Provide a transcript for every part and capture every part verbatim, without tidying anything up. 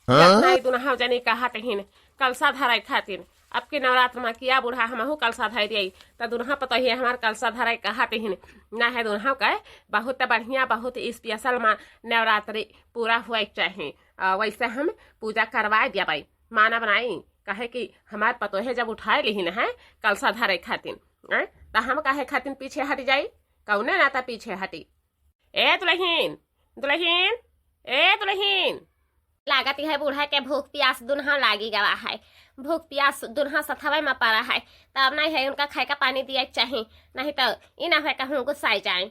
हाँ? जतना ई दुनहा जनी कहत हिन कलसा धराई खातिन, अब के नवरात्र मा किया बूढ़ा हमहू कलसा धराई दियाई, त दुनहा पतोहिया हमार कलसा धराई कहत हिन। ना है दुनहा के बहुत बढ़िया, बहुत special मा नवरात्रि पूरा हुए के चाही। आ, वैसे हम पूजा करवाए दिया बाई, मानब नाई, काहे कि हमार पतोहे जब उठाए लिहिन है कलसा धरे खातिन, हैं, त हम काहे खातिन पीछे हट जाई? कौने नाता पीछे हटी? ए दुलहिन, दुलहिन, ए दुलहिन। लागत है बूढ़ा के भूख पियास दुनहा लागी गवा है, भूख पियास दुनहा सथवे मा पड़ा है, तब नहीं है उनका खाए का पानी दिए के चाही, नहीं तो ई ना है कहूँ गुस्साई जाए।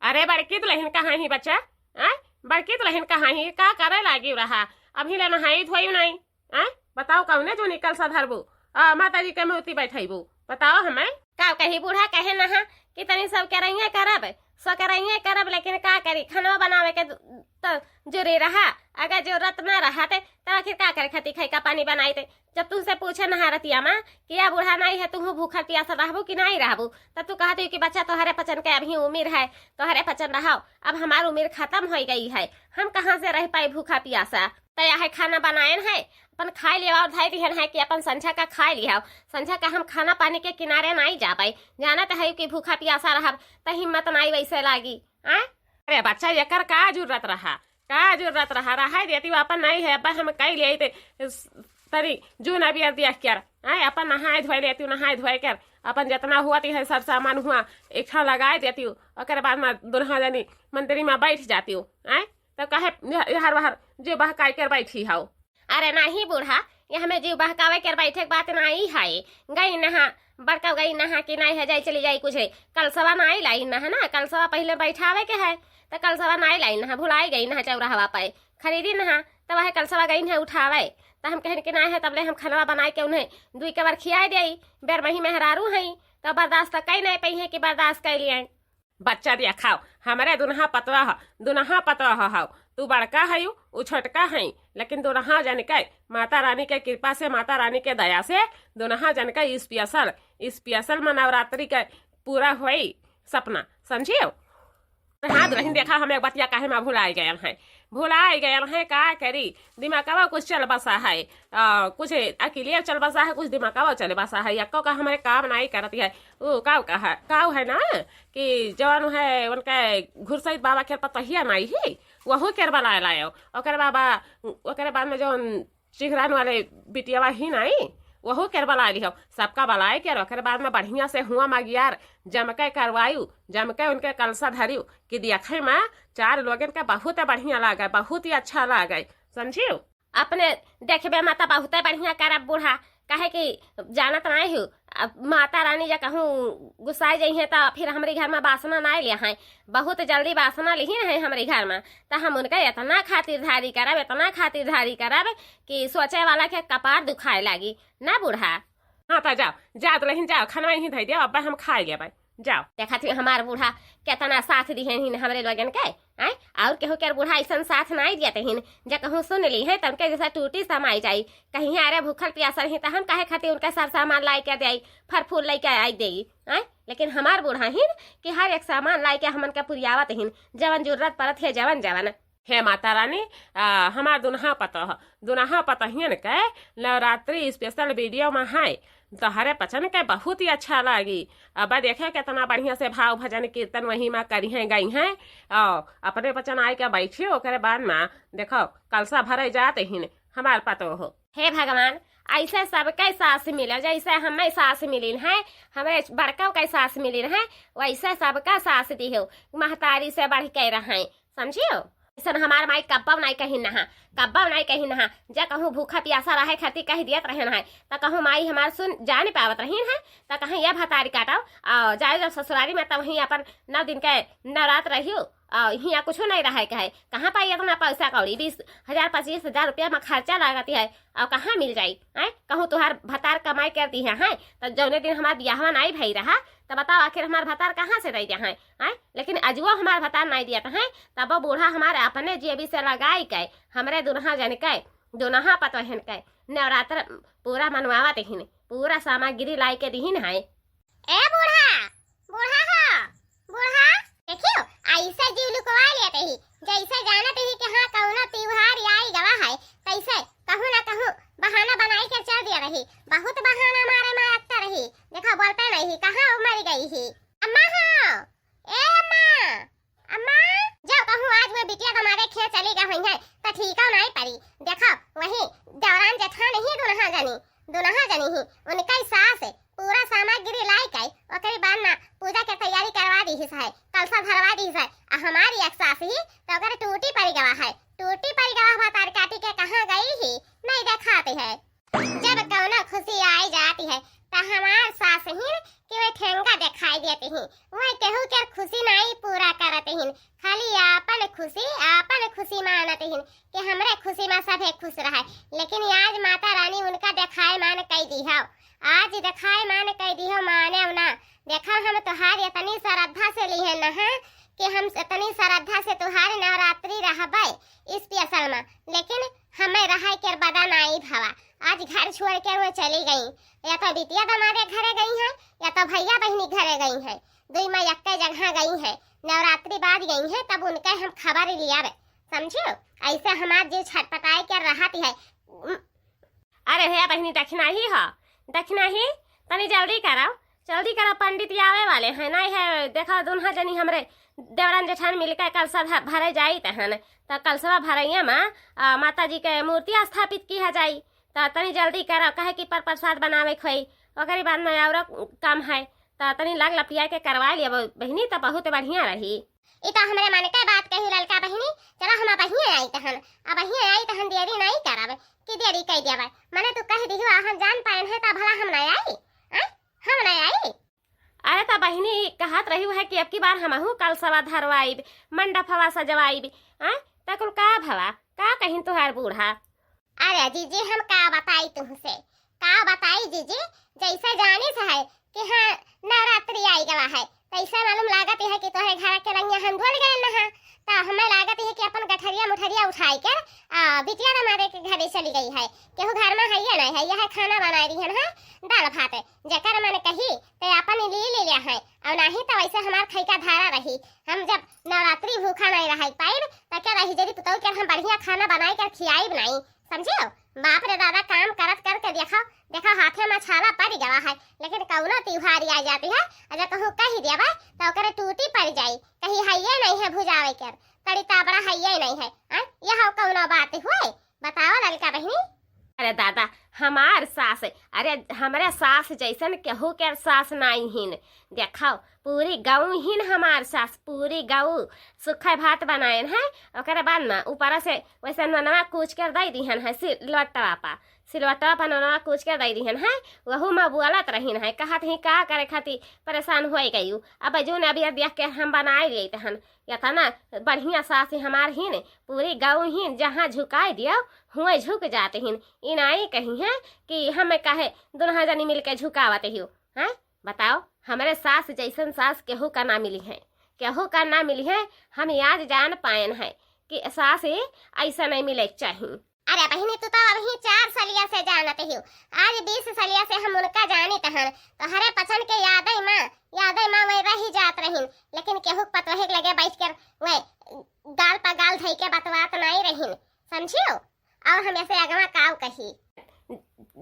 अरे बड़की दुलहिन कहाँ ही बच्चा? आय, बड़की दुलहिन कहाँ ही? का करे लागी रहा? अभी ले नहाई धोई नहीं। आय, बताओ कौने जो निकल सा धरबू? आ, माता जी के मूर्ति बैठैबू? बताओ हमें। का कही बूढ़ा कहे नहा कि तनी सब करैये करब, सो करैये करब, लेकिन का करी, खाना बनावे के त जरूरी रहा। अगर जरूरत ना रहा ते, तब आखिर का करे खातिर खाई का पानी बनाई ते? जब तुमसे पूछे नहा रतिया मा कि या बूढ़ा नहीं है, तुहू भूखल पियासल रहबू कि नहीं रहबू, तब तू कहत हो कि बच्चा तोहरे पचन के अभी उम्र है, तोहरे पचन रहो। अब हमार उम्र खत्म हो गई है, हम कहाँ से रह पाई भूखा पियासा? तो यह खाना बनाएन है, अपन खाए लिया और धई दिहन है कि अपन संझा का खाए लिया। संझा का हम खाना पानी के किनारे नहीं जाबे, जानत है कि भूखा पियासा रहब त हिम्मत नहीं वैसे लागी। आय? अरे बच्चा, एकर का जरूरत रहा, का जरूरत रहा? रहाई देती, अपन नहीं है, अब हम कई ले ते तरी जून अबियर दिया कर, आय, अपन नहाए धोए लेती, नहाए धोए कर अपन जितना हुआ ती है सब सामान हुआ एक ठा लगाए देती, ओकर बाद में दुनहा जनी मंदिर में बैठ जाती, आय, तो कहे यह-, यहर वहर जे बहकाई कर बैठी हाउ। अरे नहीं बूढ़ा, ये हमें जीव बहकावे कर बैठे के बात नहीं है। गई नहा, बड़का गई नहा कि नहीं है, जाई चली जाई कुछ, कलसवा नहीं लाई नहा ना, कलसवा पहले बैठावे के है, तो कलसवा नहीं लाई नहा, भुलाई गई नहा चौराहवा पे, खरीदी नहा, तो वह कलसवा गई है उठावे, तो हम कहन कि नहीं है, तबले हम खनवा बनाए के उन्हें दुई कवर खियाए देई, बेरमही मेहरारू हैं, तो बर्दाश्त तो कई नहीं पई है कि बर्दाश्त कर लिए। बच्चा दिया खाओ, हमरे दुनहा पतोह, दुनहा पतोह हौ। तू बड़का है, उ छोटका है, लेकिन दुनहा जन के माता रानी के कृपा से, माता रानी के दया से दुनहा जन के special, special में नवरात्रि के पूरा होई सपना, समझियो? हाँ दुलहिन, देखा हम एक बतिया कहे में भुलाई गयल हैं, भुलाई गयल हैं, का करी, दिमागवा कुछ चल बसा है, आ, कुछ अकिलिया चल बसा है, कुछ दिमागवा चल बसा है, यक्को का हमरे काम नहीं करती है। उ काव कहा, काव है ना कि जवन है उनके घुरसैत बाबा के पतोहिया नाई ही, वहू के बलाए लायो। ओकरे बाबा, ओकरे बाद में जवन चिघरान वाले बिटियावा ही नाई, वहू के बलाए लिहो। सबका बलाए के ओकरे बाद में बढ़िया से हुआ मगियार जमके करवायु, जमके उनके कलसा धरियु कि देखे में चार लोगन के बहुत बढ़िया लागे, बहुत ही अच्छा लागे, समझियो? अपने देखबे माता बहुते बढ़िया करब बूढ़ा, काहे कि जानत नाई हूँ, अब माता रानी या कहूँ गुस्साए जइहें त फिर हमरे घर में बासना नाई ले हैं, बहुत जल्दी बासना लिहिन है हमरे घर में, त हम उनका इतना खातिरदारी करब, इतना खातिरदारी करब कि सोचे वाला के कपार दुखाए लागी ना बूढ़ा। हाँ त जाओ, जाओ दुलहिन जाओ, खाना यहीं धई दिया, अब हम खाए लेबै। जाओ। देखत ही हमार बूढ़ा केतना साथ दिहन हिन हमरे लोगन के, आय? और केहू के बूढ़ा ऐसन साथ नाई दियत हिन, जे कहूँ सुन ली है, त उनके जैसा टूटी समाई जाई। कहीं अरे भूखल पियासल ही, त हम काहे खातिर उनका सर सामान लाई के देई, फल फूल लाई के आई देई, आय? लेकिन हमार बूढ़ा हिन कि हर एक सामान लाई के हमन के पुरियावत हिन, जवन जरूरत पड़त है, जवन जवन। हे माता रानी, आ, हमार दुनहा पतोह, दुनहा पतोहियन के नवरात्रि special video में है, तोहरे पचन के बहुत ही अच्छा लागी। अब देखो कितना बढ़िया से भाव भजन कीर्तन वही में करी हैं, गई हैं, और अपने पचन आए के बैठियो, ओकरे बाद में देखो कलसा भरे जात हिन हमार पतोह। हे भगवान, ऐसे सबके सास मिले, जैसे हमें सास मिलिन है, हमरे बड़का के सास मिलिन है, वैसे सबका सास दिहो, महतारी से बढ़ के रहें, समझियो? ऐसन हमार माई कब्बो नाई कहिन नहा, कब्बो नाई कहिन नहा। जे कहूँ भूखा पियासा रहे खातिर कह दियत रहन है, त कहूँ माई हमार सुन जा नहीं पावत रहीन है, त कहें ये भतारी काटो, और जाए जब ससुरारी में, तब वहीं अपन नौ दिन के नवरात रहियो, और हियाँ कुछो नहीं रहे के है। कहाँ पाई इतना पैसा कौड़ी? बीस हजार, पच्चीस हजार रुपया में खर्चा लागत है, और कहाँ मिल जाई? आय, कहूँ तुहार भतार कमाई कर दी है, हैं? त जौने दिन हमार बियाहवा नाई भई रहा, त बताओ आखिर हमार भतार कहाँ से दई दे हैं? आय, लेकिन अजुओ हमार भतार नाई दियत हैं, तबो बूढ़ा हमार अपने जेबी से लगाई के हमरे दुनहा जन के, दुनहा पतोहन के नवरात्र पूरा मनवावत हिन, पूरा सामग्री लाई के दिहिन है। ए बूढ़ा, बूढ़ा हो, बूढ़ा। देखियो, ऐसे जीव लुकवा लेते ही, जैसे जानत ही कि हाँ, कौनो त्योहार आई गवा है, तैसे देखो, वही देवरान जेठान ही दुनहा जनी, दुनहा जनी ही, उनका ही सास है, पूरा सामग्री लाई के, ओकरी बाद ना पूजा के तैयारी करवा दीहिस है, कलसा धरवा दीहिस है। आ हमारी एक सास ही, तो ओकरे टूटी पड़ गवा है, टूटी पड़ गवा, भतार काटी के कहाँ गई ही, नहीं देखाती है। जब कौनो खुशी आई जाती है, त हमार सास ही कि वह ठेंगा दिखाई देती ही, वह केहू के खुशी नहीं पूरा करती ही, खाली आपन खुशी, आपन खुशी मानती ही कि हमरे खुशी में सभे खुश रहे। लेकिन आज माता रानी उनका देखाए मान कई दी हो, आज देखाए मान कई दी हो, माने ना। देखो, हम तोहार इतनी श्रद्धा से लिहे न है कि हम इतनी श्रद्धा से तोहार नवरात्रि रहबे special में, लेकिन हमें रहे के बदा नाई भवा। आज घर छोड़ के वो चली गई, या तो बिटिया दमादे घरे गई है, या तो भैया बहिनी घरे गई है, दुई माँ यक्के जगह गई है, नवरात्रि बाद गई है, तब उनके हम खबर लियाबे, समझियो? ऐसे हमार जीव छटपटाए के रहत है। अरे भैया बहिनी, दखिना ही ह, दखिना ही, तनी जल्दी कराओ, जल्दी कराओ, पंडित आवे वाले हैं, नहीं है, देखो, दुनहा जनी हमरे देवरान जेठान मिलके कलसा ध-, भरे जाई तहन, त कलसवा भरैया में, आ, माता जी के मूर्ति स्थापित किहा जाई, त तनी जल्दी कराओ, काहे कि पर प्रसाद बनावे के होई, ओकरी बाद में औरो काम है, त तनी लग लपिया के करवा लिया ब-, बहिनी, त बहुत बढ़िया रही। ई तो हमरे मन के बात कही ललका बहिनी, चलो हम अबहिये आई तहन, अबहिये आई तहन देरी नहीं करब, कि देरी कई देब, मने तू कह दिहु आ हम जान पाएन है, त भला हम नहीं आई, आय? हम नहीं आई। अरे त बहिनी कहत रही है कि अब की बार हमहू कलसवा धरवाइब, मंडपवा सजवाइब, आय? त कुल का भवा, का कहिन तुहार बूढ़ा? अरे जीजी, हम का बताई तुहसे, का बताई जीजी, जैसे जानिस है कि हाँ, नवरात्रि आई गवा है, तैसे मालूम लागत है कि तोहरे घर के रंगिया हम धुल गए न है, त हमें लागत है कि अपन गठरिया मुठरिया उठाई के, आ, बिटिया दमादे के घरे चली गई है। केहू घर में है ये नहीं है, यह खाना बनाए रही है, दाल भात, जेकर मन कही ते अपन ले ले लिया है, और नहीं तो वैसे हमार खैका धारा रही। हम जब नवरात्रि भूखा नहीं रह पाइब, त क्या रही, यदि पुतौ के हम बढ़िया खाना बनाए के खियाइब नहीं, समझियो? बाप रे दादा, काम करत करके देखो, देखो, हाथे में छाला पड़ गवा है, लेकिन कौनो त्योहार आ जाती है, अगर कहूँ कह देबा, तो ओकरे टूटी पड़ जाई, कहीं है ये नहीं है भुजावे के, तड़ी ताबड़ा है ये नहीं है, आ? यह कौनो बात हुए? बताओ ललका बहिनी। अरे दादा, हमार सास, अरे हमरे सास जैसन केहू के सास नाई हिन। देखो, पूरी गाँव हिन हमार सास, पूरी गाँव। सुखा भात बनाएन है, ओकरे बाद में ऊपर से वैसे नोनवा कूच के दे दिहन है सिलवटवा पा, सिलवटवा पा नोनवा कूच के दे दिहन है, वहू में बोलत रहिन है, कहत ही का करे खातिर परेशान होई गयू। अब जौन अभी देख के हम बनाए लेते हन, इतना बढ़िया सास हमार हिन, पूरी गाँव हिन, जहाँ झुकाई दियो, हुए झुक जाते हिन। ई नाई कही हैं कि हमें काहे दुनहा जनी मिलके झुकावत हियो, हैं? बताओ, हमरे सास जैसन सास केहू का ना मिली है, केहू का ना मिली है। हम आज जान पाएन है कि सास ऐसा नहीं मिले के चाही। अरे बहिनी, तू तो अबही चार सलिया से जानत हियो, आज बीस सलिया से हम उनका जानित हन। तोहरे पचन के यादे माँ, यादे माँ वही रही जात रहिन, लेकिन केहू के पतोहे के लगे बैठ कर वह गाल पर गाल धई के बतवात नाई रहिन, समझियो? और हम ऐसे अगवा काव कही।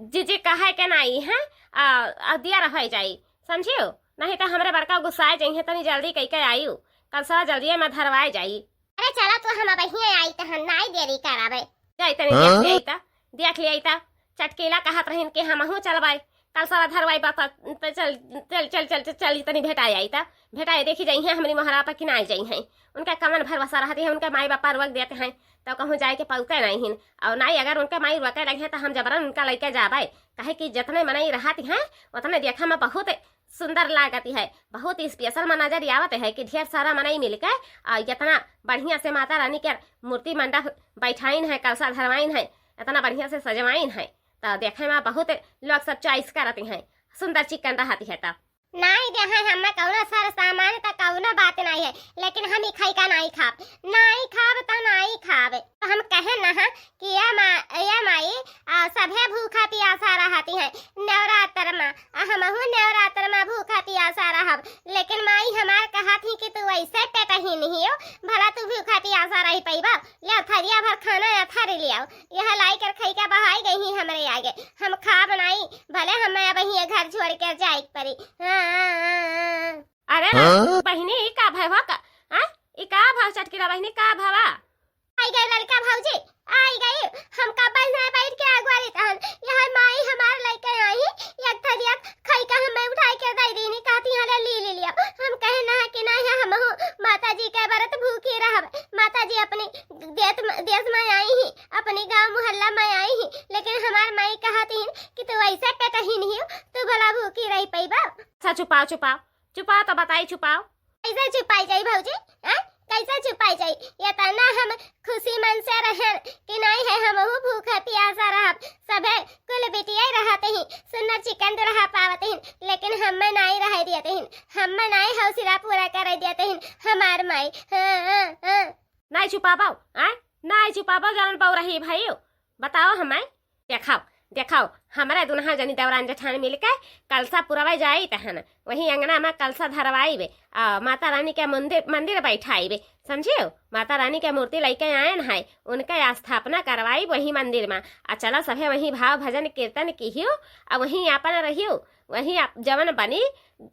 जीजी कहे के नाई है, आ, आ दिया रह जाई, समझियो? नहीं तो हमरे बड़का गुस्साए जइहे, तनी जल्दी कई के आयु, कलसा जल्दिए में धरवाए जाई। अरे चला तू, हम अबहिये आई तहन, नाई देरी करावे। जाई तनी हाँ? देख ले आई ता, देख ले आई ता। चटकीला कहत रहिन कि हमहू चलबाई, कलसा धरवाई बापा, त चल, चल, चल, चल, चल, चल, तनी भेटाए आई ता। भेटाए देखी जइहे हमरी मोहरा पर कि नाई जइहे। उनका कमन भरोसा रहती है, उनका माई बापा रोक देते हैं, तो कहूँ जाए के पौते नहीं हिन। और नाई अगर उनका माई रोके लगे तो हम जबरन उनका लेके जाबे, काहे कि जितने मनई रहती हैं, उतने देखा में बहुत सुंदर लागती है, बहुत special मनाजर आवत है कि ढेर सारा मनई मिलके आ इतना बढ़िया से माता रानी के मूर्ति मंडप बैठाइन है, कलसा धरवाइन है, इतना बढ़िया से सजवाइन है, तो देखे में बहुत लोग सब choice करती हैं, सुंदर चिकन रहती है। तो नाई दे है हमें कौनो सर सामान, तो कौनो बात नहीं है, लेकिन हम ई खैका नाई खाब, नाई खाब तो नाई खाब। हम कहे न है कि या मा-, या माई, आ, सभे भूखा पियासा रहती हैं नवरात्र में, आ हमहू नवरात्र में भूखा पियासा रहब, लेकिन माई हमार कहत ही कि तू ऐसे टेटही नहीं हो, भला तू भूखा पियासा रह पैबा? ले थरिया भर खाना या थरी ले आओ, यह लाई कर खई के बहाई गई ही हमरे आगे, हम खाब नाई, भले हम अब ये घर छोड़ के जाए के पड़ी। हाँ, हाँ, हाँ, हाँ। अरे हाँ? बहिनी, ई का भय हो का? हाँ? ई का भाव चटकीला बहिनी, का भवा? आई गई ललका भौजी, आई गई, लेकिन हमार माई कहत हिन कि तू ऐसे पेटहीन हियो, तू भला भूखी रहि पइबा? अच्छा, चुपाओ, चुपाओ, चुपाओ तो बताई, चुपाओ। कैसे चुपाई जाई भौजी? हैं? कैसे चुपाई जाई? एतना हम खुशी मन से रहन कि नाहीं है, हमहू भूखा पियासा रहब। सभे कुल बिटिया रहत ही, सुन्नर चिकन दुल्हा पावत ही, लेकिन हम्मे नाहीं रहे दियत ही, हम्मे नाहीं हौसला पूरा करे दियत ही हमार माई। हाँ, हाँ, हाँ। नाहीं चुपाबो, आय? नाहीं चुपाबो, जवन बउरही भइउ। बताओ हम्मे। देखाओ, देखाओ, हमरे दुनहा जनी देवरान जेठान मिलके कलसा पुरवाई जाइत हन, वहीं अंगना मा कलसा धरवाइबे, आ माता रानी के मंदिर, मंदिर बैठाइबे, समझियो? माता रानी के मूर्ति लइके आयन है, उनके स्थापना करवाइब वहीं मंदिर मा। आ चला सभे वहीं भाव भजन कीर्तन किहियो, आ वहीं आपन रहियो, वहीं आप, जवन बनी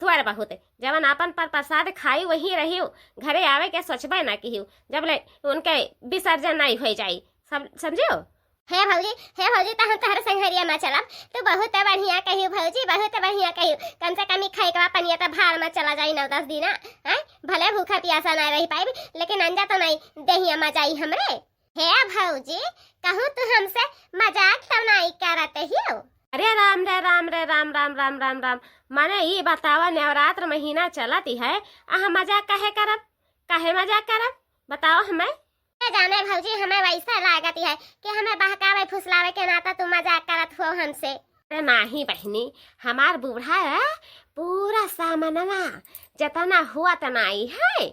थोर बहुत, जवन आपन पर प्रसाद खाई वहीं रहियो, घरे आवे के सोचबे ना किहियो, जब ले उनके विसर्जन नहीं होइ जाई, सब समझियो? हे भौजी, हे भौजी, त हम तोहरे संघरिया मा चलब। तू बहुत बढ़िया कहियो भौजी, बहुत बढ़िया कहियो। कम से कम ई खइकवा पनिया त भाड़ मा चला जाई नौ दस दिना, हैं? भले भूखा पियासा ना रहि पाइब, लेकिन अंजा तो नाहीं देहिया मा जाई हमरे। हे भौजी, कहूँ तू हमसे मजाक तो नाहीं करत हियो? अरे राम रे राम रे राम, राम, राम, राम, राम। माने ई बतावा, नवरात्र महीना चलत ही है, आ हम मजाक काहे करब? काहे मजाक करब? बताओ हम्मे। के जाने भौजी, हम्मे वैसा लागत है कि हम्मे बहकावे फुसलावे के नाता तू मजाक करत हो हमसे। अरे नाहीं बहिनी, हमार बूढ़ा है, पूरा सामानवा जतना हुआ तनाई है,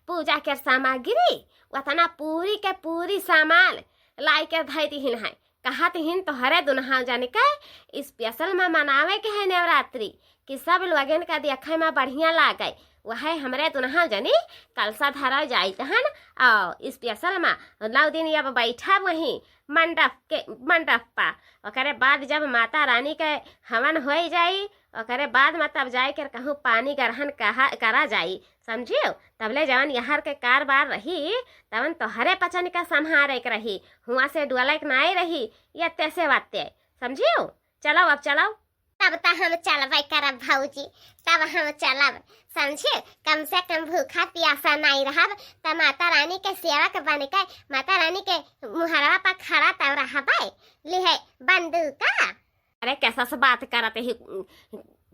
पूजा के सामग्री, उतना पूरी के पूरी सामान लाई के धई दिहिन है। कहत हिन तोहरे दुनहा जन के special मा मनावे के है नवरात्रि, कि सब लोगन का देखे मा बढ़िया लागे। वहे हमरे दुनहा जनी कलसा धरा जाइत हन, और special मा नौ दिन अब बैठब वहीं मंडप के, मंडप पा। ओकरे बाद जब माता रानी के हवन होइ जाई, ओकरे बाद मा तब जाए के कहूँ पानी ग्रहण कहा, करा जाई, समझियो? तबले जवन यहर के कारबार रही, तवन तोहरे पचन का संभारे के रही, हुआ से डुअले के नाई रही, ये तेसे वाते, समझियो? चलाओ, अब चलाओ। तब त हम चलबे करब भौजी, तब हम चलब, समझे? कम से कम भूखा पियासा नाई रहब, त माता रानी के सेवक बन के माता रानी के मुहरवा पर खड़ा तब रहबे। लिहे बंदूका। अरे, कैसा से बात करत ही,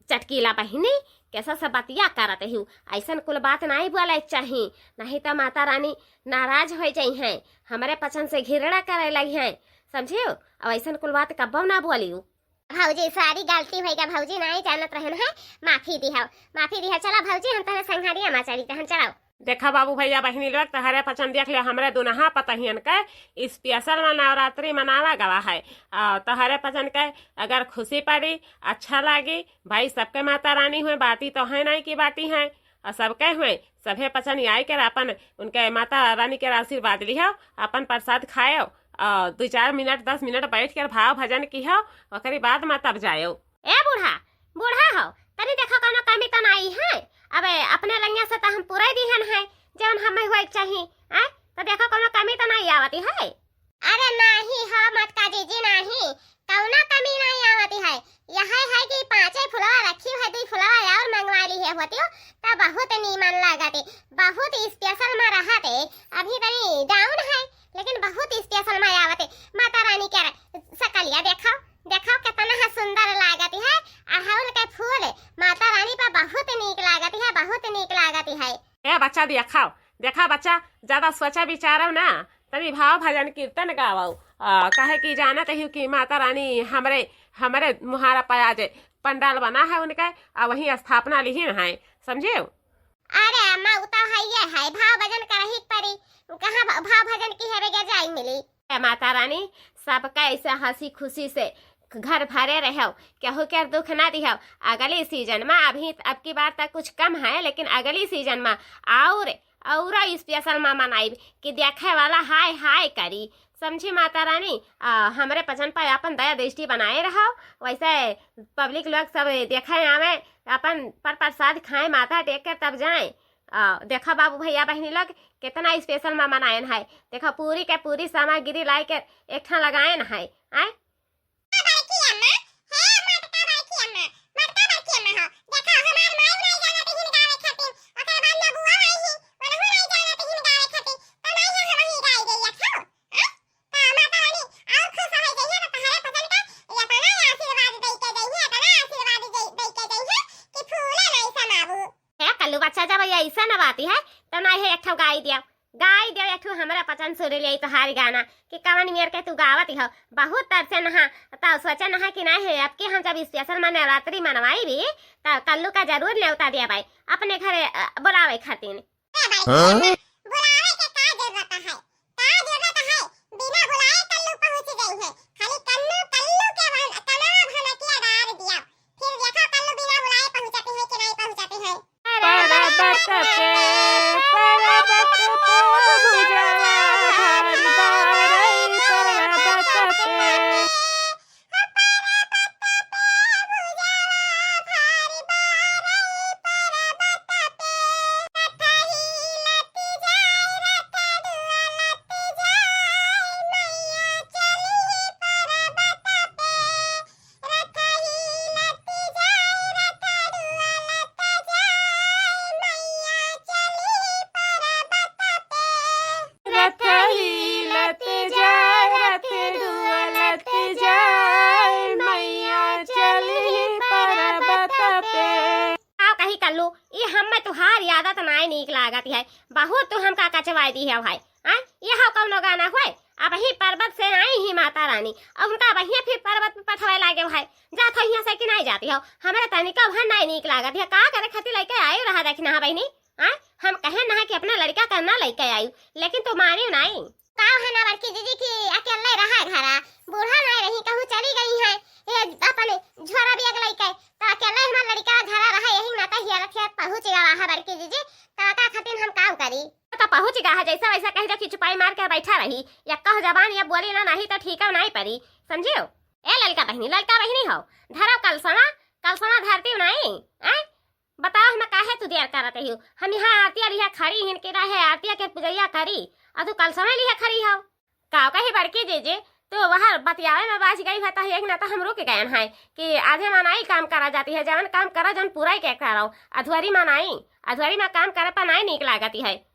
चटकीला बहिनी, कैसा से बतिया करत ही? ऐसन कुल बात नाई बोले चाही, नहीं त माता रानी नाराज हो जाई हैं, हमरे पचन से घृणा करे लगी हैं, समझियो? अब ऐसन कुल बात कब्बो ना बोलियो। भौजी, sorry, गलती होइ गा भौजी, नाई जानत रहन है, माफी दिहौ, माफी दिहौ। चला भौजी, हम तोहरे संघरिया मा चली तहन, चलाओ। देखा बाबू भैया बहिनी लोग, तोहरे पचन देख ले, हमरे दुनहा पतहियन के special मा नवरात्रि मनावा गवा है। आ, तोहरे पचन के अगर खुशी पड़ी, अच्छा लागी, भाई सबके माता रानी हुए, बाटी तो है नहीं कि बाटी है, और सबके हुए, सभे पचन आए के आपन उनके माता रानी के आशीर्वाद लिहो, आपन प्रसाद खायो, और दो चार मिनट, दस मिनट बैठ के भाव भजन किहो, ओकरी बाद मा तब जायो। ए बूढ़ा, बूढ़ा हो, तनी देखो कौनो कमी तो नाई है। अबे अपने लंगिया से तो हम पूरे दिहन है, जौन हमें होए के चाही, आय? तो देखो कौनो कमी तो नाई आवती है। अरे नाहीं हो मोटका जीजी, नाहीं, कौनो कमी नाहीं आवती है। यह है कि पाँचे फुलवा रखी है, दुई फुलवा और मंगवा ली है होती हो, तो बहुत नीमन लागत है, बहुत special मा रहत है। अभी तनी down है, लेकिन बहुत special मा आवत है। माता रानी के सकलिया देखो, देखो कितना सुंदर लागत है। अड़हुल के फूल माता रानी पर बहुत नीक लागत है, बहुत नीक लागत है। ए बच्चा, देखाओ, देखा बच्चा, ज्यादा सोचा विचारो ना, तनी भाव भजन कीर्तन गावो। आ, काहे कि जानत ही कि माता रानी हमरे, हमरे मुहारा पर आज पंडाल बना है उनका, आ वहीं स्थापना लिहिन है, समझियो? अरे अम्मा, उ तो हइये है, भाव भजन करही के परी, कहाँ भ-, भाव भजन की है बगैर जाई मिली? हे माता रानी, सबका ऐसे हँसी खुशी से घर भरे रहो, केहू के दुख ना दिहो। अगली season मा, अभी अब की बार तक कुछ कम है, लेकिन अगली season मा और, और special मा मनाइब कि देखे वाला हाय हाय करी, समझी माता रानी। आ, हमरे पचन पर अपन दया दृष्टि बनाए रहो। वैसे public लोग सब देखे आवे, अपन पर प्रसाद खाए, माथा टेक के तब जाए। आ, देखा बाबू भैया बहिनी लोग, कितना special मा मनायन है। देखा पूरी के पूरी सामग्री लाई के एक ठा लगायन है, आय। बड़की अम्मा, हे मोटका बड़की अम्मा, मोटका बड़की अम्मा हो, देखा हमार माई नाई जानत हिन गावे खातिर, ओकर बाद नबुआ आई ही, ओनहु नाई जानत हिन गावे खातिर, तो माई हम वही गाई गई हो, आय? त माता रानी और खुश हो गई है, तो तहरे ऐसा न बाती है, तो नाहीं है एक ठो गाई दिया, गाई दिया एक ठो हमरा पचन सुरी ले तोहारी गाना कि कवन मेर के तू गावत हो। बहुत तरसे नहा, तो सोचे नहा कि नाहीं है, अब के हम जब special में नवरात्रि मनवाई भी, तो कल्लू का जरूर नेवता दिया भाई अपने घरे, अ, बुलावे खातिर। ए भाई, हाँ? बुलावे के का जरूरत है? का जरूरत है? बिना बुलाए कल्लू पहुँच गई है। खाली कन्नू, कल्लू के भन-, कनवा भनकिया डार दिया। फिर देखो कल्लू बिना बुलाए पहुँचती है कि नहीं पहुँचती है। पर्वत पे, पर्वत पे बुझावा भारी बारई पर्वत पे। रथ हिलत जाए, रथ डुअलत जाए, मैया चली पर्वत पे। का कही कल्लू, ई हम्मे तुहार आदत नाई नीक लागत है, बहुत तू हमका कचवाई दी है भाई। आय, यह कौनो गाना होय? अबही पर्वत से आई ही माता रानी, अब उनका अबहिये फिर पर्वत पे पठवाए लागे भाई। जात हो यहाँ से कि नाई जाती हो? हमरे तनिका वहाँ नाई नीक लागत है, का करे खातिर लइके आए रहा दखिनहा बहिनी? आय, हम कहे ना कि अपना लड़का का ना लइके आयु, लेकिन तू मानियो नाई। का है ना बड़की जीजी कि अकेले रहा घरा, बूढ़ा नाई रही, कहूँ चली गई है, ये अपन झोरा बैग लइके, तो अकेले हमार लड़का घरा रहा, यही नाता हियरत हियरत पहुँच गवा है बड़की जीजी, तो का खातिर हम काम करी? तो पहुँच गवा है, जैसा वैसा कही दो कि चुपाई मार के बैठा रही, या कह जबान या बोली ना, नहीं तो ठीका नाई परी, समझियो? ए ललका बहिनी, ललका बहिनी हो, धरव कलसवा, कलसवा धरती नाई, आय? बताओ, हम काहे तू देर करत हो? हम यहाँ आरतिया लिहा खड़ी हिन के रहे, आरतिया के पुजैया करी, और तू कलसवे लिहा खड़ी हो। का कही बड़की जीजी, तू वहाँ बतियावे में बाज गई है, तो एक ना तो हम रुक गए हैं कि आधे मनाई काम करा जाती है, जवन काम करा, जवन पूरा ही के करो, अधुआरी मनाई, अधुआरी में काम करे पर नाई नीक लागती है।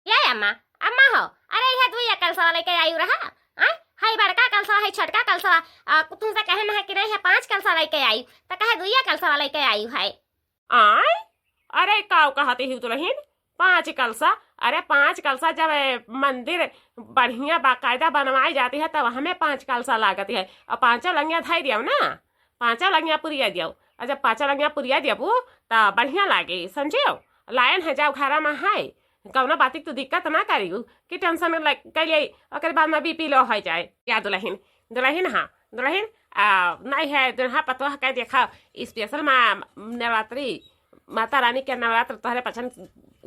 ये अम्मा, अम्मा हो, अरे यह दुइया कलसवा लइके आयु रहा, आय? हाय बड़का कलसवा, हाय छोटका कलसवा, आ, तुमसे कहे ना है कि नहीं है पाँच कलसा लइके आयु, तो कहे दुइया कलसवा लइके आयु है। आय? अरे काव कहते ही दुलहिन, पाँच कलसा? अरे पाँच कलसा जब, ए, मंदिर बढ़िया बाकायदा बनवाई जाती है तब हमें पाँच कलसा लागती है, और पाँचों लंगिया धई दियो ना, पाँचों लंगिया पुरिया दियो, और जब पाँचों लंगिया पुरिया दियबू त बढ़िया लागे, समझियो? लायन है जाओ घरा में है, कौनो बात की तू दिक्कत ना करियो कि tension ले-, कैले ओकर बाद में BP low हो जाए। या दुलहिन, दुलहिन हाँ, दुलहिन, आ, नहीं है, दुल्हा पतोह के देखा, special मा-, नवरात्रि, माता रानी के नवरात्र तोहरे पचन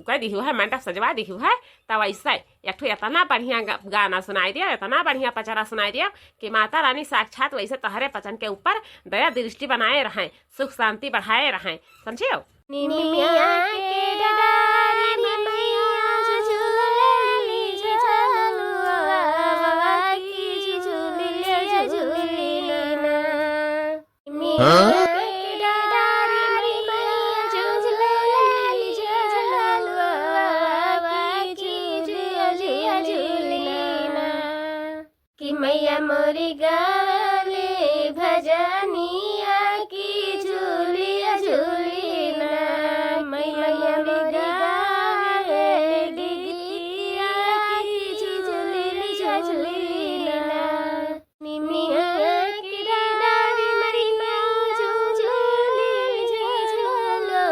कर दिहु है, मंडप सजवा दिहु है, तब ऐसे एक ठो इतना बढ़िया ग-, गाना सुनाई दिया, इतना बढ़िया पचरा सुनाई दिया कि माता रानी साक्षात वैसे तोहरे पचन के ऊपर दया दृष्टि बनाए रहें, सुख शांति बढ़ाए रहें, समझियो? निमिया के डारी में मैया झूलेली झुलुआ, की झूलिया झूली ना। निमिया के डारी में मैया झूलेली झुलुआ, की झूलिया झूली ना। कि मैया मोरी गावेली भजनिया की झूलिया झूली ना, मैया मोरी गावेली गीतिया की झूलिया झूली ना। निमिया की डारी मैया झूलेली झुलुआ,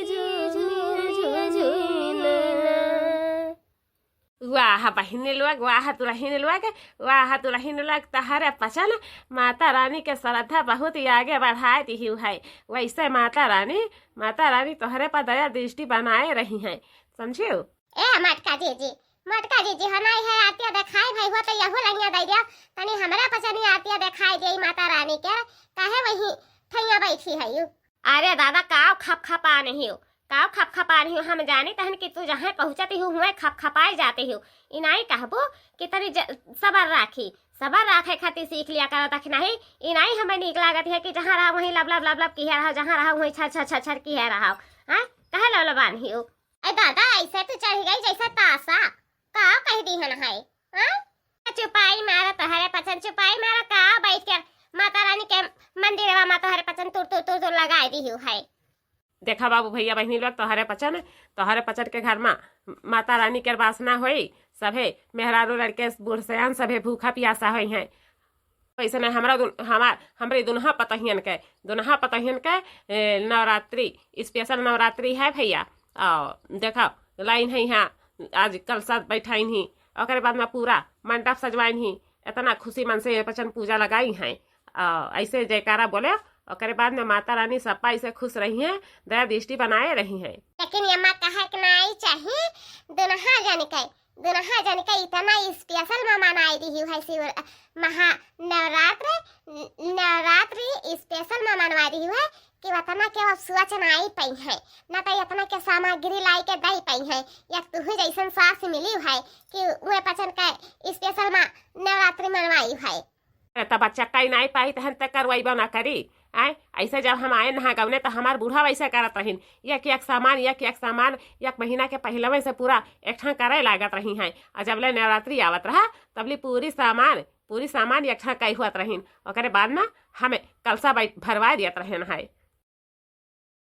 की झूलिया झूली ना। वाह बहिनी लोग, वाह दुलहिन लोग, वाह दुलहिन लोग, तहरे पचन माता रानी के श्रद्धा बहुत ही आगे बढ़ाए दिहु है। वैसे माता रानी, माता रानी तोहरे पर दया दृष्टि बनाए रही हैं, समझियो? ए मटका जीजी, मटका जीजी, हमारी है आरतिया देखाई भाई हो तो यहू लंगिया दे दिया, तनी हमरा पचनी आरतिया देखाई दे माता रानी के, काहे वही ठैया बैठी है यू? अरे दादा, काव खप खपा नहीं हो, काव खप खपा नहीं हो, हम जानी तहन कि तू जहाँ पहुँचती हो, हुए खप खपाए जाती हो। इनाई कहबो कि तनी ज-, सबर राखी, सबर राखे खातिर सीख लिया करो, तक नहीं, इनाई हमें नीक लागत है कि जहाँ रहो वहीं लब लब लब लब किहे रहो, जहाँ रहो वहीं छर छर छर छर किहे रहो। हैं? कहे लब लबान ही हो? ए दादा, ऐसे तू चढ़ गई जैसे तासा, काव कह दी हन है? हैं? चुपाई मारा तोहरे पचन, चुपाई मारा काव बैठ के माता रानी के मंदिरवा मा तोहरे पचन तुर तुर तुर तुर लगाए दी हो है। देखा बाबू भइया बहिनी लोग, तोहरे पचन, तोहरे पचन के घर मा माता रानी के वासना होई, सभे मेहरारू लड़के बूढ़ सयान सभे भूखा पियासा होइहैं। वैसे नहीं, हमरा दुन-, हमार, हमरे दुनहा पतहियन के, दुनहा पतहियन के, ए, नवरात्रि, special नवरात्रि है भइया। और देखा, लाइन है यहाँ, आज कलसा बैठाइन ही, ओकरे बाद मा पूरा मंडप सजवाइन ही, इतना खुशी मन से ये पचन पूजा लगाई हैं। आ, ऐसे जयकारा बोले, ओकरे बाद मा माता रानी सप्पा ऐसे खुश रहिहैं, दया दृष्टि बनाए रहिहैं। लेकिन ये माँ कहे के नाई चाही, दुनहा जन के, दुनहा जन के इतना special मा मनाई दिहिउ है शिव महा नवरात्र, न-, नवरात्रि special मा मनवाई दिहिउ है कि वतना के अब सोच नाई पइहैं, ना तो इतना के सामग्री लाई के दई पइहैं। या तुही जैसन सास मिली है कि उहे पचन के special मा नवरात्रि मनवाई है। अरे, तब बच्चा कई नाई पाई, तहन तक करवाई बना करी। आय, ऐसे जब हम आए नहा गवने, तो हमार बूढ़ा वैसे करत रहिन, एक एक सामान, एक एक सामान, एक महीना के पहलवे से पूरा एकठा करे लागत रही हैं। और जब ले नवरात्रि आवत रहा, तब ले पूरी सामान, पूरी सामान एकठा कई हुआत रहिन। ओकरे बाद में हमें कलसा बै-, भरवा दियत रहन है।